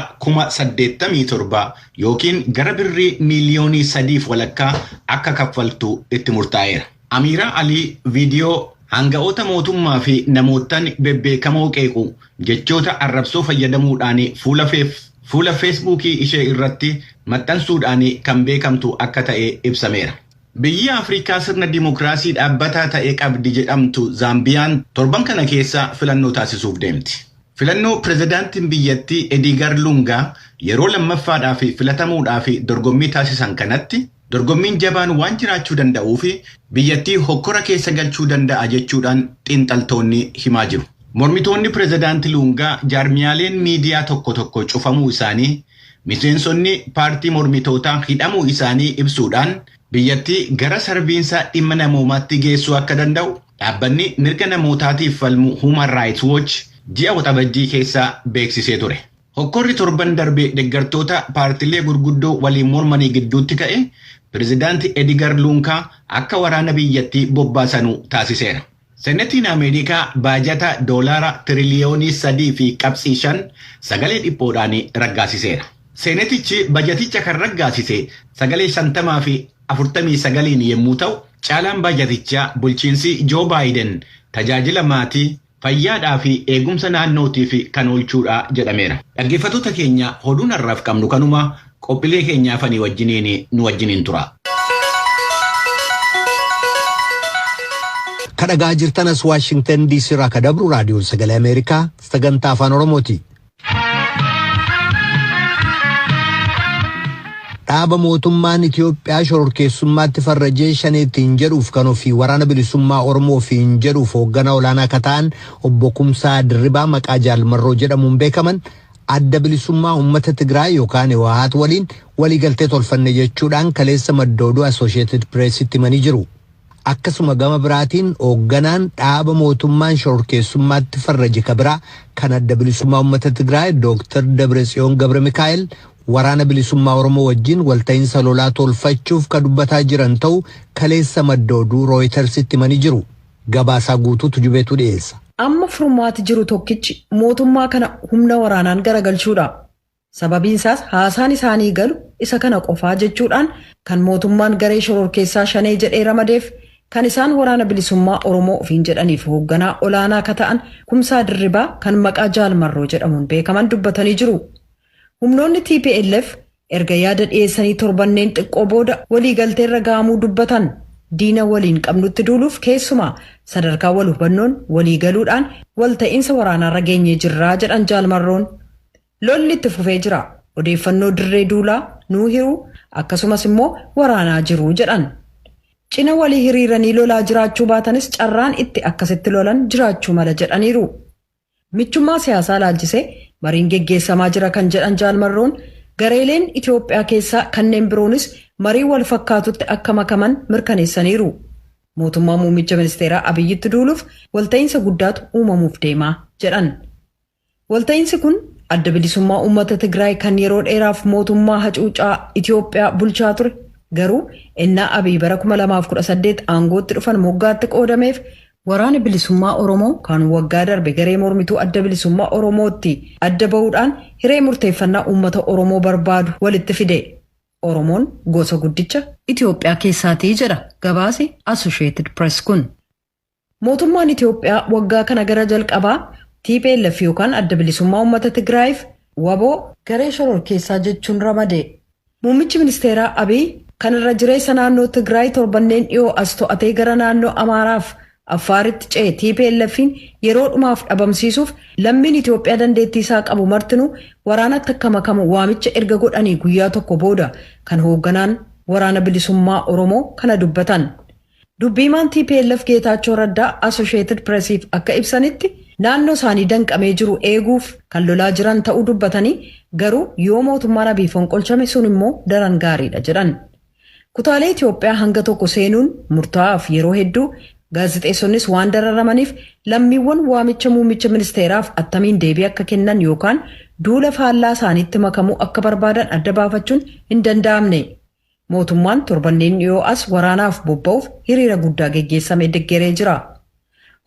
87,000 yookiin gara birrii miiliyoonii 3.5 akka kaffaltu itti murtaa'eera. Amiiraa Alii viidiyoo hanga'oota mootummaa fi namootaan bebbeekamoo qeequ jechoota arrabsoo fayyadamuudhaan fuula feesbuukii ishee irratti maxxansuudhaan kan beekamtu akka ta'e ibsameera. Biyyi Afrikaa sirna dimookiraasii dhaabbataa ta'e qabdi jedhamtu Zaambiyaan torban kana keessa filannoo taasisuuf deemti. Filannoo pirezidaantiin biyyattii Edigar Lungaa yeroo lammaffaadhaaf filatamuudhaaf dorgommii taasisan kanatti dorgommiin jabaan waan jiraachuu danda'uu fi biyyattii hokkora keessa galchuu danda'a jechuudhaan xiinxaltoonni himaa jiru. Mormitoonni pirezidaantii Lungaa jaarmiyaaleen miidiyaa tokko tokko cufamuu isaanii, miseensonni paartii mormitootaa hidhamuu isaanii ibsuudhaan biyyattii gara sarbiinsa dhimma namoomaatti geessuu akka danda'u dhaabbanni mirga namootaatiif falmu Human Rights Watch ji'a waxabajjii keessa beeksisee ture. Hokkorri torban darbe deeggartoota paartilee gurguddoo waliin mormanii gidduutti ka'e pirezidaantii Edigar Lunkaa akka waraana biyyattii bobbaasanuu taasiseera. Senetiin Ameerikaa baajata doolaara tiriliyoonii 3.5 sagalee dhiphoodhaan raggaasiseera. Senetichi baajaticha kan raggaasise sagalee 50 fi 49 yommuu ta'u, caalaan baajatichaa bulchiinsi Joo Baayiden tajaajila maatii, fayyaadhaa fi eegumsa naannootiif kan oolchuudha jedhameera. Dhaggeeffattoota keenya oduun har'aaf qabnu kanuma qophiilee keenyaafanii wajjiniin nu wajjiniin tura. Kadhagaa jirtan as Waashingtan DC irraa ka dabru raadiyoon sagalee Ameerikaa sagantaa afaan Oromooti. Dhaaba mootummaan Itiyoophiyaa shororkeessummaatti farrajee shaneettiin jedhuuf kan ofii waraana bilisummaa Oromoo ofiin jedhuuf hoogganaa olaanaa akka ta'an obbo Kumsaa Dirribaa maqaa Jaalmarroo jedhamuun beekaman adda bilisummaa uummata Tigraay yookaan Hiwaat waliin waliigaltee tolfanne jechuudhaan kaleessa madda oduu Associated Pressitti himanii jiru. Akkasuma gama biraatiin hoogganaan dhaaba mootummaan shororkeessummaatti farraje kabiraa kan adda bilisummaa uummata Tigraay Dr. Dabretsiyoon Gabra Mikaa'el waraana bilisummaa Oromoo wajjin walta'iinsa lolaa tolfachuuf ka dubbataa jiran ta'u kaleessa madda oduu Rooyitersitti himanii jiru. Gabaasaa guutuutu jubeetu dhiyeessa. Amma furmaati jiru tokkichi mootummaa kana humna waraanaan garagalchuudha. Sababiin isaas haasaan isaanii galu isa kana qofaa jechuudhaan kan mootummaan garee shororkeessaa shanee jedhee ramadeef kan isaan waraana bilisummaa Oromoo ofiin jedhaniif hoogganaa olaanaa akka ta'an Kumsaa Dirribaa kan maqaa Jaalmarroo jedhamuun beekaman dubbatanii jiru. Humnoonni TPLF erga yaada dhiyeessanii torbanneen xiqqoo booda waliigalteerra ga'amuu dubbatan. Diina waliin qabnutti duuluuf keessumaa sadarkaa wal hubannoon waliigaluudhaan walta'iinsa waraanaarra geenyee jirraa jedhan Jaalmarroon. Lolli itti fufee jira. Odeeffannoo dirree duulaa nuu hiruu akkasumas immoo waraanaa jiruu jedhan. Cina walii hiriiranii lolaa jiraachuu baatanis carraan itti akkasitti lolan jiraachuu mala jedhaniiru. Michummaa siyaasaa laalchisee mariin geggeessamaa jira kan jedhan Jaalmarroon gareeleen Itiyoophiyaa keessaa kanneen biroonis marii wal fakkaatutti akka makaman mirkaneessaniiru. Mootummaa muummicha ministeeraa Abiyyitti duuluuf walta'iinsa guddaatu uumamuuf deemaa jedhan. Walta'iinsi kun adda bilisummaa uummata Tigraay kan yeroo dheeraaf mootummaa hacuucaa Itiyoophiyaa bulchaa ture garuu innaa Abiy bara 2018 aangootti dhufan moggaatti qoodameef Waraana bilisummaa Oromoo kan waggaa darbe garee mormituu adda bilisummaa Oromootti adda ba'uudhaan hiree murteeffannaa uummata Oromoo barbaadu walitti fide. Oromoon gosa guddicha Itoophiyaa keessaatii jedha gabaasi Associated Press kun. Mootummaan Itoophiyaa waggaa kana gara jalqabaa TPLF yookaan adda bilisummaa uummata Tigraayiif WBO garee shororkeessaa jechuun ramade. Muummichi ministeeraa Abiy kan irra jireessa naannoo Tigraay torbanneen dhiyoo as to'atee gara naannoo Amaaraaf Affaaritti ce'e TPLF'n yeroo dhumaaf dhabamsiisuuf lammiin Itoophiyaa dandeettii isaa qabu martinuu waraanatti akka makamu waamicha erga godhanii guyyaa tokko booda kan hoogganaan waraana bilisummaa Oromoo kana dubbatan. Dubbiimaan TPLF Geetaachoo Raddaa Associated Pressiif akka ibsanitti naannoo isaanii danqamee jiru eeguuf kan lolaa jiran ta'uu dubbatanii garuu yoo mootummaan Abiy fonqolchame sun immoo daran gaariidha jedhan. Kutaalee Itoophiyaa hanga tokko seenuun murtaa'aaf yeroo hedduu gaazexeessonnis waan dararamaniif lammiiwwan waamicha muummicha ministeeraaf attamiin deebii akka kennan yookaan duula faallaa isaaniitti makamuu akka barbaadan adda baafachuun hin danda'amne. Mootummaan torbanneen dhiyoo as waraanaaf bobba'uuf hiriira guddaa geggeessame deggeree jira.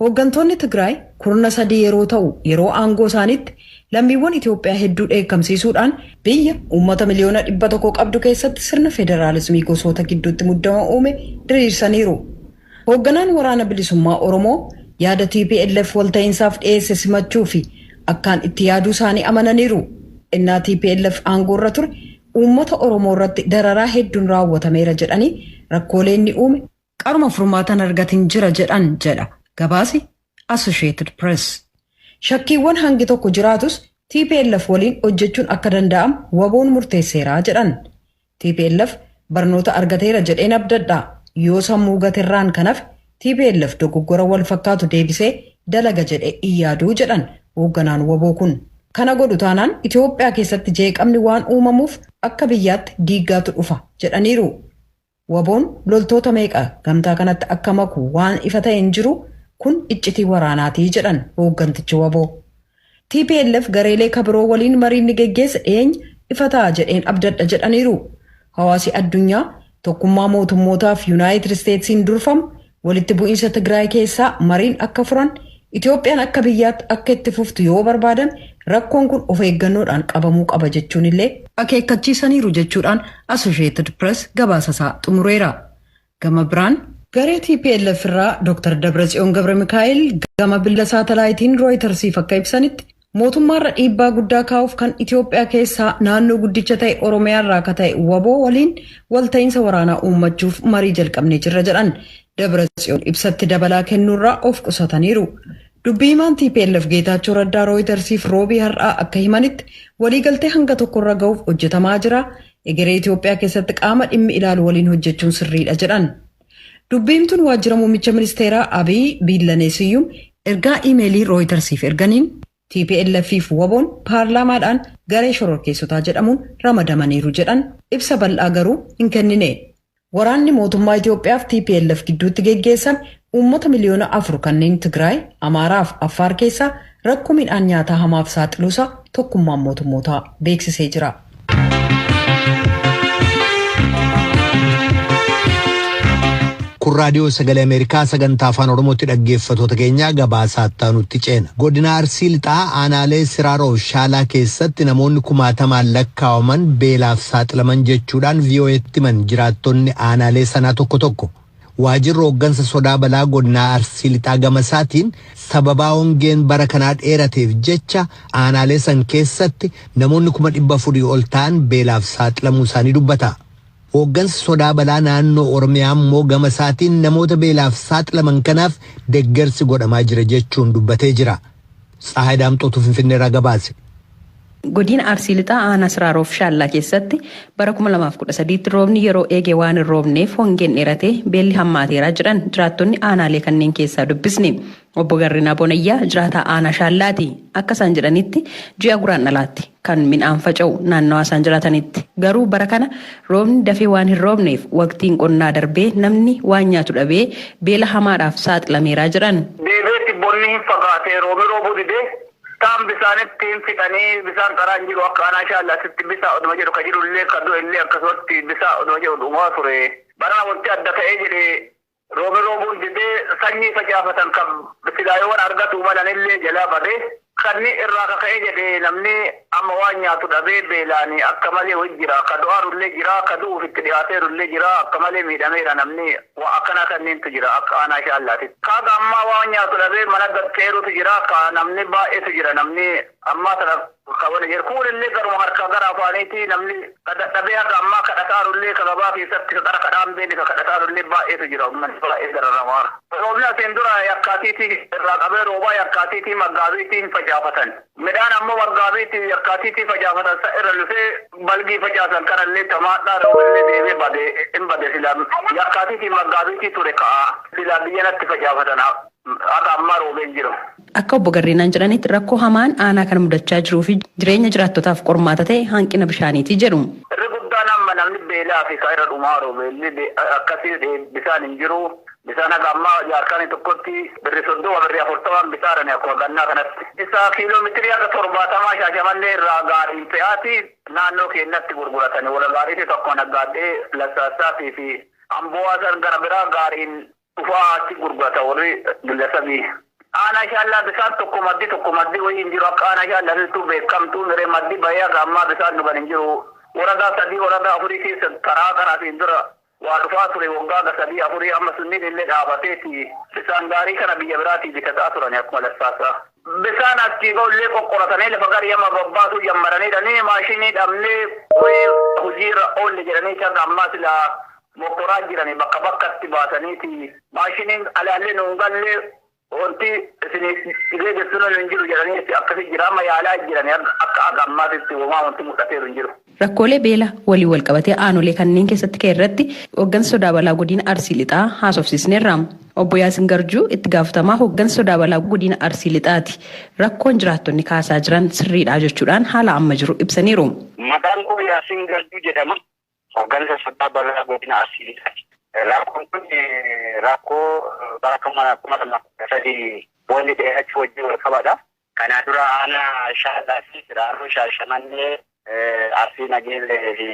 Hooggantoonni Tigraay kurna sadii yeroo ta'u yeroo aangoo isaaniitti lammiiwwan Itoophiyaa hedduu dheekkamsiisuudhaan biyya uummata 100 miliyoona qabdu keessatti sirna federaalismii gosoota gidduutti muddama uume diriirsaniiru. Hoogganaan waraana bilisummaa Oromoo yaada TPLF walta'iinsaaf dhiyeesse simachuu fi akkaan itti yaaduu isaanii amananiiru. Innaa TPLF aangoorra ture uummata Oromoo irratti dararaa hedduun raawwatameera jedhanii rakkoolee inni uume qaruma furmaatan argatin jira jedhan jedha gabaasi Associated Press. Shakkiiwwan hangi tokko jiraatus TPLF waliin hojjechuun akka danda'amu WBOn murteesseera jedhan. TPLF barnoota argateera jedheen abdadha. Yoo sammuu gatirraan kanaaf TPLF dogoggora wal fakkaatu deebisee dalaga jedhe iyyaaduu jedhan hoogganaan WBO kun. Kana godhu taanaan Itoophiyaa keessatti jeeqamni waan uumamuuf akka biyyaatti diiggaatu dhufa jedhaniiru. WBOn loltoota meeqa gamtaa kanatti akka maku waan ifa ta'e hin jiru, kun iccitii waraanaatii jedhan hooggantichi WBO. TPLF gareelee kabiroo waliin mariin ni geggeessa, dhiyeenya ifa ta'a jedheen abdadha jedhaniiru. Hawaasi addunyaa tokkummaa mootummootaaf Yuunaayitid Isteetsiin durfamu walitti bu'iinsa Tigraay keessaa mariin akka furan, Itoophiyaan akka biyyaatti akka itti fuftu yoo barbaadan rakkoon kun of eeggannoodhaan qabamuu qaba jechuun illee akeekkachiisaniiru jechuudhaan Associated Press gabaasasaa xumureera. Gama biraan garee TPLF irraa Dr. Dabratsiyoon Gabra Mikaa'el gama bilbila saatalaayitiin Rooyitersiif akka ibsanitti mootummaarra dhiibbaa guddaa kaa'uuf kan Itoophiyaa keessaa naannoo guddicha ta'e Oromiyaa irraa akka ta'e WBO waliin walta'iinsa waraanaa uummachuuf marii jalqabnee jirra jedhan. Dabratsiyoon ibsatti dabalaa kennuurraa of qusataniiru. Dubbii himaan TPLF Geetaachoo Raddaa Rooyitersiif roobii har'aa akka himanitti waliigaltee hanga tokkorra ga'uuf hojjetamaa jira. Egeree Itoophiyaa keessatti qaama dhimmi ilaalu waliin hojjechuun sirriidha jedhan. Dubbiimtuun waajjira muummicha ministeeraa Abiy Biillanee Siyyum ergaa iimeelii Rooyitersiif erganiin TPLF fi WBOn paarlaamaadhaan garee shororkeessotaa jedhamuun ramadamaniiru jedhan, ibsa bal'aa garuu hin kennine. Waraanni mootummaa Itoophiyaa fi TPLF gidduutti geggeessame uummata 4 miliyoona kanneen Tigraay, Amaaraa fi Affaar keessaa rakkoo midhaan nyaataa hamaaf saaxiluusaa tokkummaan mootummootaa beeksisee jira. Kun raadiyoo sagalee Ameerikaa sagantaa afaan Oromootti. Dhaggeeffatoota keenya, gabaasaa nutti ceena. Godina Arsii Lixaa aanaalee Siraaroo fi Shaalaa keessatti namoonni kumaatamaan lakkaa'aman beelaaf saaxilaman jechuudhaan VOA'tti himan jiraattonni aanaalee sanaa tokko tokko. Waajjirri hooggansa sodaa balaa godina Arsii Lixaa gamasaatiin sababaa hongeen bara kanaa dheerateef jecha aanaalee san keessatti namoonni 400,000 ol ta'an beelaaf saaxilamuu isaanii dubbata. Hooggansi sodaa balaa naannoo Oromiyaa immoo gama isaatiin namoota beelaaf saaxilaman kanaaf deeggarsi godhamaa jira jechuun dubbatee jira. Tsahaay Daamxootu Finfinneerraa gabaase. Godina Arsii Lixaa aanaa Siraaroof Shaallaa keessatti bara 2013tti roobni yeroo eege waan hin roobneef hongeen dheeratee beelli hammaateeraa jedhan jiraattonni aanaalee kanneen keessaa dubbisne. Obbo Garrinaa Bonayyaa jiraataa aanaa Shaallaati. Akka isaan jedhanitti ji'a Guraandhalaatti kan midhaan faca'u naannawaa isaan jiraatanitti. Garuu bara kana roobni dafee waan hin roobneef waqtiin qonnaa darbee namni waan nyaatu dhabee beela hamaadhaaf saaxilameeraa jedhan. Deebiitti bonni hin fagaatee roobi roobuu didee taan bisaanitti hin fixanii, bisaan qaraan jiru. Akka aanaa Shaallaatitti bisaa oduma jedhu ka jiru illee ka du'e illee akkasumatti bisaa oduma jedhu dhumaa ture. Bara wanti adda ta'ee jedhe Roobi roobuun didee sanyii facaafatan kan silaayoowwan argatu malanillee jalaa badee kanni irraa kaka'ee jedhee namni amma waan nyaatu dhabee beelaanii akka malee wayii jira. Ka du'aarullee jira, ka du'uuf itti dhiyaateerullee jira, akka malee miidhameera namni waa akkanaa kanneentu jira akka aanaa shaallaati. Kaaga ammaa waan nyaatu dhabee mana gadteerutu jira, ka namni baay'eetu jira namni ammaa sana kawana jira. Kuunillee garuma harkaa gara afaaniiti namni dadhabee haga ammaa kadhataarullee ka gabaa keessatti ka qara kadhaan beekne ka kadhataarullee baay'eetu jira uummanni baay'ee dararamaara. Roobni asiin dura yakkaatiitii irraa qabee roobaa yakkaatiitii maggaabiitiin facaafatan. Midhaan ammoo maggaabiitii yakkaatiitii facaafatan irra lufee balgii facaasan kanallee tamaadhaa roobillee deemee bade hin bade sila yakkaatiitii maggaabiitii ture ka'a sila biyya natti facaafatan haga ammaa roobeen jiru. Akka obbo Garreenaan jedhanitti rakkoo hamaan aanaa kana mudachaa jiruu fi jireenya jiraattotaaf qormaata ta'e hanqina bishaaniiti jedhu. Irri guddaan amma namni beelaa fi kan irra dhumaa jiru beelli akkasii bishaan hin jiru. Bishaan haga ammaa jaarkaanii tokkotti birri 30 birri 40 bisaarani akkuma gannaa kanatti. Isa kiiloomeetirii haga 70 Shaashamannee irraa gaariin fe'aati naannoo keenyatti gurguratani. Warra gaariitii tokko naggaadhee lassaasaatii fi amboo san gara biraa gaariin dhufaa achi gurgurata warri gillasabii. Aanaa shaallaa bishaan tokko maddi wayii hin jiru akka aanaa shaallaatittuu beekamtuu miree maddi bahee haga ammaa bishaan dhugan hin jiru. Waradaa 3 waradaa 4 keessa karaa kanaatiin dura waa dhufaa ture waggaa 3 4 amma sunniin illee dhaabateeti bishaan gaarii kana biyya biraatii bitataa turan akkuma lassaasaa. Bishaan achii ba'ullee qoqqoratanii lafa garii amma babbaasuu jammaraniidhanii maashinii dhabnee wayii hojiirra oolle jedhanii kan ammaa silaa mokkoraa jiranii bakka bakkatti baasaniiti maashiniin alaallee nuun gallee wanti isin geejjibsuun hin jiru jedhanii akkasii jira amma yaalaa jiranii akka haga ammaatitti homaa wanti mul'ateeru hin jiru. Rakkoolee beela waliin wal qabatee aanolee kanneen keessatti ka'e irratti hooggansa sodaa balaa godina Arsii Lixaa haasofsiisneerra. Obbo Yaasin Garjuu itti gaafatamaa hooggansa sodaa balaa godina Arsii Lixaati. Rakkoon jiraattonni kaasaa jiran sirriidha jechuudhaan haala amma jiru ibsaniiru. Maqaan koo Yaasin Garjuu jedhama. Hooggansa sodaa balaa godina Arsii Lixaati. Rakkoon kun rakkoo bara 2013 boolli dheerachuu wajjin wal qabata. Kana dura aanaa Shaallaa fi Siraaroo Shaashamannee Arsii Nageellee fi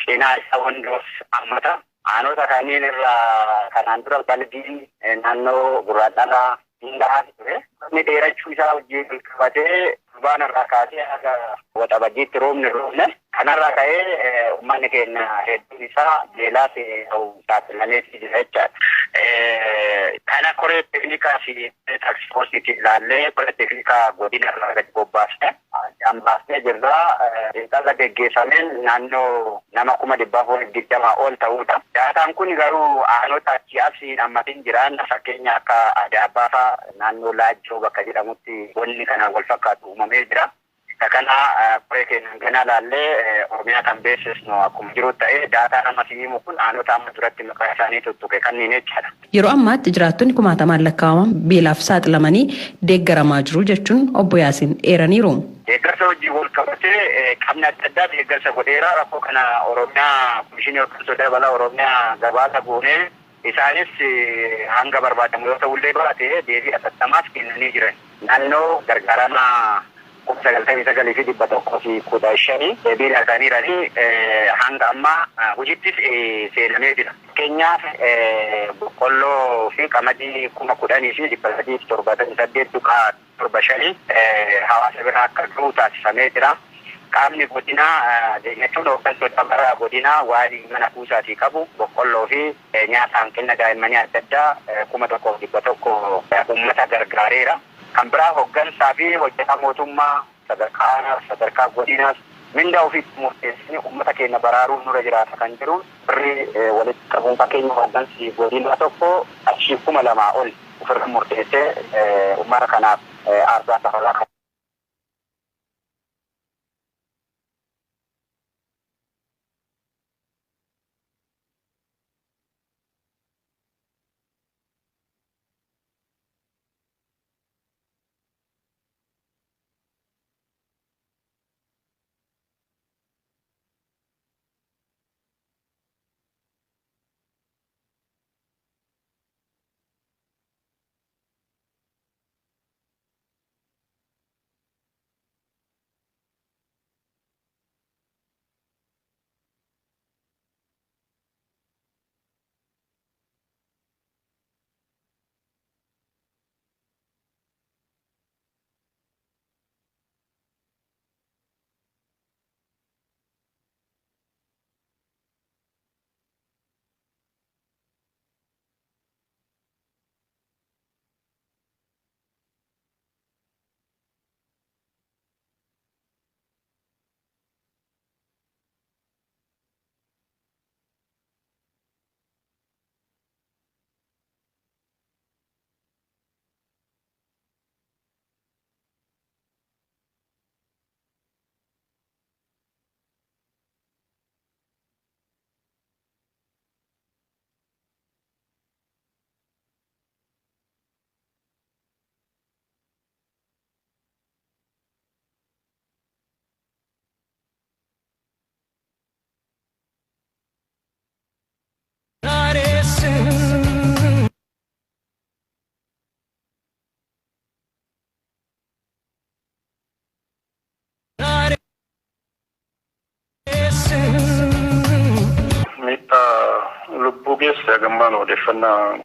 cinaa isaa Wandoof hammata. Aanota kanneen irraa kanaan dura balbii naannoo Gurraadhalaa hin gahaa ture. Inni dheerachuu isaa wajjin wal qabatee Fulbaana irraa kaasee haga Waxabajjiitti roobni roobne. Kanarraa ka'ee uummanni keenya hedduun isaa beelaaf saaxilamee jira jechaadha. Kana koree teeknikaa fi taaksii ilaallee koree teeknikaa godina irraa gadi bobbaasne. Ambaasnee jirra. Xiinxala geggeeffameen naannoo nama 420,000 ol ta'udha. Daataan kun garuu aanota achii asiin ammatiin jiran fakkeenya akka Adaabbaa fa'aa naannoo Laajjoo bakka jedhamutti wanni kana wal fakkaatu uumamee jira. Kana koree keenyan kana ilaallee Oromiyaa kan beeksisnu akkuma jiru ta'ee daataan amma himu kun aanota amma duratti maqaa isaanii tuttuqe kanneen jechaadha. Yeroo ammaatti jiraattonni kumaatamaan lakkaa'aman beelaaf saaxilamanii deeggaramaa jiru jechuun obbo Yaasin eeraniiru. Deeggarsa hojii wal qabatee qaamni adda addaa deeggarsa godheera. Rakkoo kana Oromiyaa Komishinii Hooggansa Sodaa Balaa Oromiyaa gabaasa goonee isaanis hanga barbaadamu yoo ta'ullee baate deebii atattamaaf kennanii jiran. Naannoo gargaarama 99,115 deebii laataniiranii hanga ammaa hojiittis seenamee jira. Fakkeenyaaf boqqolloo fi qamadii 10,378.75 hawaasa bira akka gahu taasifamee jira. Qaamni godinaa jechuun hooggantoota bara godinaa waa'ee mana kuusaatii qabu boqqolloo fi nyaata hanqina daa'immanii adda addaa 1,100 uummata gargaareera. Kan biraa hooggansaa fi hojjetaa mootummaa sadarkaa aanaas sadarkaa godinaas mindaa ofiitti murteessanii uummata keenya baraaruun nurra jiraata kan jiru birrii walitti qabuun fakkeenya hooggansi godinaa tokko qarshii 2,000 ol ofirra murteessee uummata kanaaf aarsaa kafalaa. Just hagammaan odeeffannaa